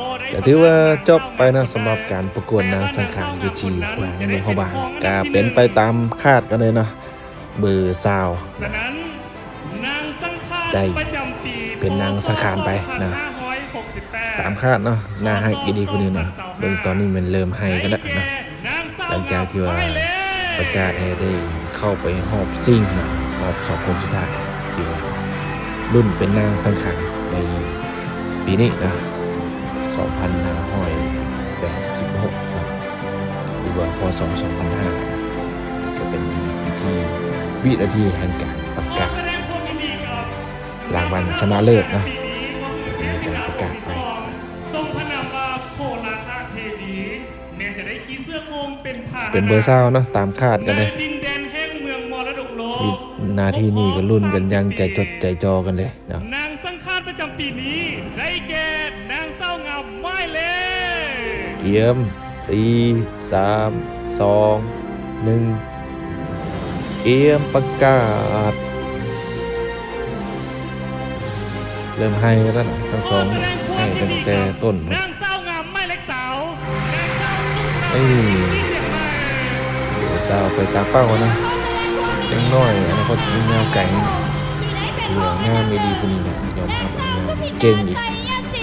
ກໍຖືວ່າຈົບໄປເນາະ ສຳລັບການປະກວດນາງສັງຂານຢູ່ທີ່ແຂວງຫຼວງພະບາງ ກໍເປັນໄປຕາມຄາດກັນເລີຍເນາະ ເບີຊາວ ໄດ້ເປັນນາງສັງຂານໄປນະ ຕາມຄາດເນາະ ໜ້າຮັກອີ່ຫຼີຜູ້ນີ້ເນາະ ເບິ່ງຕອນນີ້ແມ່ນເລີ່ມໄຫ້ກັນແລ້ວເນາະ ຫຼັງຈາກທີ່ວ່າປະກາດໃຫ້ໄດ້ເຂົ້າໄປຮອບຊິງເນາະ ຮອບສອງຄົນສຸດທ້າຍ ທີ່ວ່າລຸ້ນເປັນນາງສັງຂານໃນປີນີ້ເນາະ ສອງພັນຫ້າຮ້ອຍແປດສິບຫົກເນາະ ຫຼືວ່າ ພ.ສ. ສອງພັນຫ້າ ກໍເປັນພິທີ ວິນາທີແຫ່ງການປະກາດລາງວັນຊະນະເລີດເນາະ ກໍຈະມີການປະກາດໄປ ສົມພະນາມວ່າໂຄລາຄະເທວີ ແມ່ນຈະໄດ້ຂີ່ເສື້ອໂຄ່ງເປັນພາຫະນະ ເປັນເບີຊາວເນາະ ຕາມຄາດກັນເລີຍ ໃນດິນແດນແຫ່ງເມືອງມໍລະດົກໂລກ ວິນາທີນີ້ກໍລຸ້ນກັນຢ່າງໃຈຈົດໃຈຈໍ່ກັນເລີຍເນາະ ນາງສັງຂານປະຈຳປີນີ້ໄດ້ແກ່ນາງສາວງາມໝາຍເລກ ກຽມ ສີ່ ສາມ ສອງ ໜຶ່ງ ກຽມປະກາດ ເລີ່ມໄຫ້ແລ້ວນະ ທັງສອງໄຫ້ຕັ້ງແຕ່ຕົ້ນພຸ້ນ ນາງສາວງາມໝາຍເລກຊາວ ເອີ ສາວໄປຕາມເປົ້ານະ ຍັງນ້ອຍ ອະນາຄົດຍັງຍາວໄກ ຖືວ່າງາມອີ່ຫຼີຜູ້ນີ້ນະ ຍອມຮັບວ່າງາມ ເກັ່ງອີກ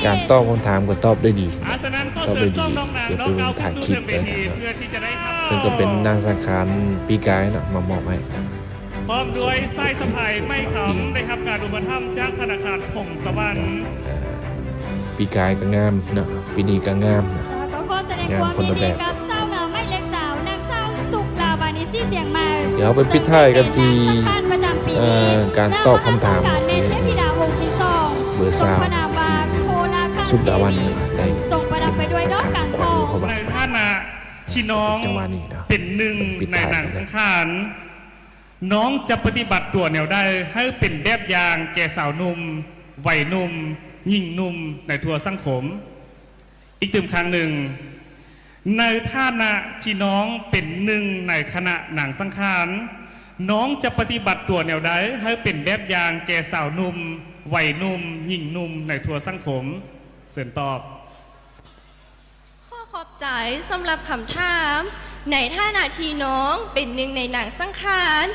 ການຕອບຄຳຖາມກໍຕອບໄດ້ດີ ຕອບໄດ້ດີ ດຽວໄປເບິ່ງທ້າຍຄລິບແລ້ວກັນເນາະ ເຊິ່ງກໍເປັນນາງສັງຂານປີກາຍເນາະ ມາມອບໃຫ້ ພ້ອມດ້ວຍສາຍສະພາຍໄມ້ຄຳ ໄດ້ຮັບການອຸປະຖຳຈາກທະນາຄານພົງສະຫວັນ ເອີ ປີກາຍກໍງາມເນາະ ປີນີ້ກໍງາມເນາະ ກໍຂໍສະແດງຄວາມຍິນດີກັບສາວງາມໝາຍເລກຊາວ ນາງສາວ ສຸກດາວັນ ສີສຽງໃໝ່ ດຽວເຮົາໄປປິດທ້າຍກັນທີ່ ເອີ ການຕອບຄຳຖາມທີ່ເບີຊາວ ສຸກດາວັນ ໄດ້ ເປັນນາງສັງຂານແຂວງຫຼວງພະບາງ ໃນຖານະທີ່ນ້ອງ ຈັງຫວະນີ້ເນາະ ເປັນໜຶ່ງໃນນາງສັງຂານ ນ້ອງຈະປະຕິບັດຕົວແນວໃດໃຫ້ເປັນແບບຢ່າງແກ່ສາວໜຸ່ມ, ໄວໜຸ່ມ, ຍິງໜຸ່ມໃນທົ່ວສັງຄົມ? ອີກຕື່ມຄັ້ງໜຶ່ງ, ໃນຖານະທີ່ນ້ອງເປັນໜຶ່ງໃນຄະນະນາງສັງຂານ, ນ້ອງຈະປະຕິບັດຕົວແນວໃດໃຫ້ເປັນແບບຢ່າງແກ່ສາວໜຸ່ມ, ໄວໜຸ່ມ, ຍິງໜຸ່ມໃນທົ່ວສັງຄົມ? ເຊີນຕອບ. ຂໍຂອບໃຈສຳລັບຄຳຖາມ. ໃນຖານະທີ່ນ້ອງເປັນໜຶ່ງໃນນາງສັງຂານ,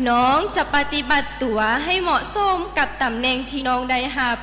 ນ້ອງຈະປະຕິບັດຕົວໃຫ້ເໝາະສົມກັບຕຳແໜ່ງທີ່ນ້ອງໄດ້ຮັບ,